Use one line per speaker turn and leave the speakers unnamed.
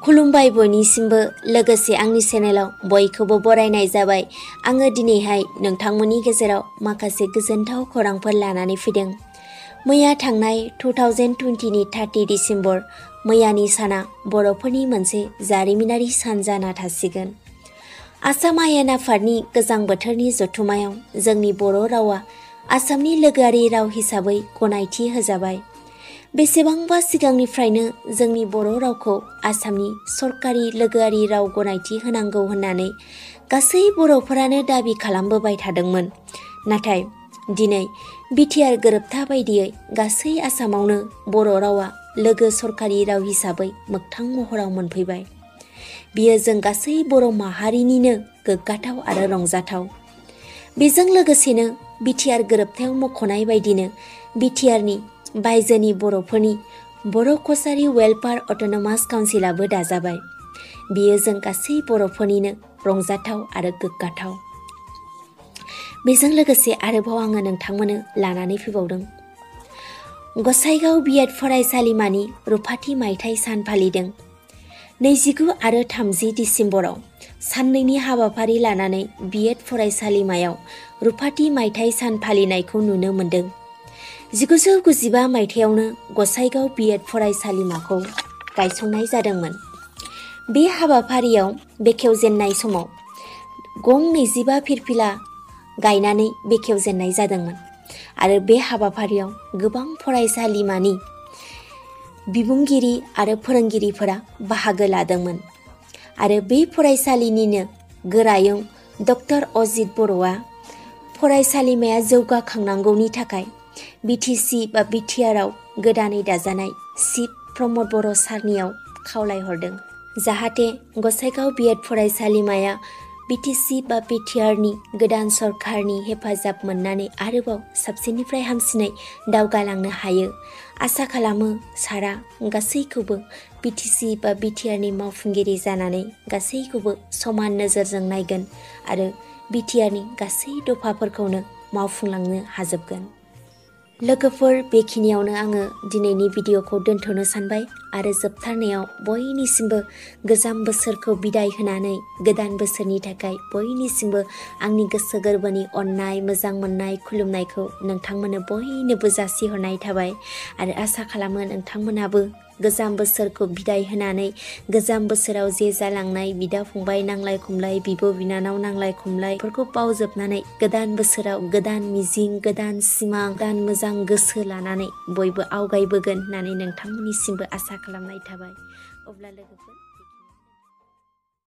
खुलुमबाय बयनिसिमबो लोगोसे आंनि चेनेलाव बयखौबो बरायनाय जाबाय। आङो दिनैहाय नोंथांमोननि गेजेराव माखासे गोजोनथाव खौरांफोर लानानै फैदों। मैया थांनाय 2020 नि 30 डिसेम्बर मैयानि साना बर'फोरनि मोनसे जारिमिनारि सान जाना थासिगोन। आसाम आयेन आफादनि गोजां बोथोरनि जथुमायाव जोंनि बर' रावा आसामनि लोगोआरि राव हिसाबै गनायथि होजाबाय। बेसेबांबा सिगांनिफ्रायनो जोंनि बर' रावखौ आसामनि सरकारि लोगोआरि राव गनायथि होनांगौ होननानै गासै बर'फोरानो दाबि खालामबोबाय थादोंमोन। नाथाय दिनै बिटिआर गोरोबथा बायदियै गासै आसामावनो बर' रावा लोगो सरकारि राव हिसाबै मोगथां महराव मोनफैबाय। बियो जों गासै बर' माहारिनिनो गोग्गाथाव आरो रंजाथाव। बेजों लोगोसेनो बिटिआर गोरोबथायाव मख'नाय बायदिनो बिटिआरनि बायजोनि बर'फोरनि बर' कसारी वेलफेयार अट'नमास काउन्सिलाबो दाजाबाय। बियो जों गासै बर'फोरनिनो रंजाथाव आरो गोग्गाथाव। बेजों लोगोसे आरोबाव आङो नोंथांमोननो लानानै फैबावदों। गसाइगाव बिएड फरायसालिमानि रुफाथि मायथाइ सान फालिदों। 29 आरो 30 डिसेम्बराव साननैनि हाबाफारि लानानै बिएड फरायसालिमायाव रुफाथि मायथाइ सान फालिनायखौ नुनो मोन्दों। 1995 मायथाइयावनो गसाइगाव बिएड फरायसालिमाखौ गायसंनाय जादोंमोन। बे हाबाफारियाव बेखेवजेननाय समाव गं 25 फिरफिला गायनानै बेखेवजेननाय जादोंमोन आरो बे हाबाफारियाव गोबां फरायसालिमानि बिबुंगिरि आरो फोरोंगिरिफोरा बाहागो लादोंमोन आरो बे फरायसालिनिनो गोरायुं डक्टर अजित बर'आ फरायसालिमाया जौगाखांनांगौनि थाखाय बिटिसि बा बिटिआरआव गोदानै दाजानाय चिफ प्रमद बर' सारनियाव खावलायहरदों जाहाथे गसाइगाव बिएड फरायसालिमाया बिटिसि बा बिटिआरनि गोदान सरकारनि हेफाजाब मोननानै आरोबाव साबसिननिफ्राय हामसिनै दावगालांनो हायो। आसा खालामो सारा गासैखौबो बिटिसि बा बिटिआरनि मावफुंगिरि जानानै गासैखौबो समान नोजोरजों नायगोन आरो बिटिआरनि गासै दफाफोरखौनो मावफुंलांनो हाजोबगोन। लोगोफोर, बेखिनियावनो आङो दिनैनि भिडिअखौ दोनथ'नो सानबाय आरो जोबथारनायाव बयनिसिमबो गोजाम बोसोरखौ बिदाय होनानै गोदान बोसोरनि थाखाय बयनिसिमबो आंनि गोसो गोरबोनि अननाय मोजां मोननाय खुलुमनायखौ नोंथांमोननो बयनोबो जासिहरनाय थाबाय आरो आसा खालामो नोंथांमोनाबो गोजाम बोसोरखौ बिदाय होनानै गोजाम बोसोराव जे जालांनाय बिदा फंबाय नांलाय खमलाय बिब' बिनानाव नांलाय खमलायफोरखौ बावजोबनानै गोदान बोसोराव गोदान मिजिं गोदान सिमां गोदान मोजां गोसो लानानै बयबो आवगायबोगोन होननानै नोंथांमोननिसिमबो आसा खालामनाय थाबाय। अब्ला लोगोफोर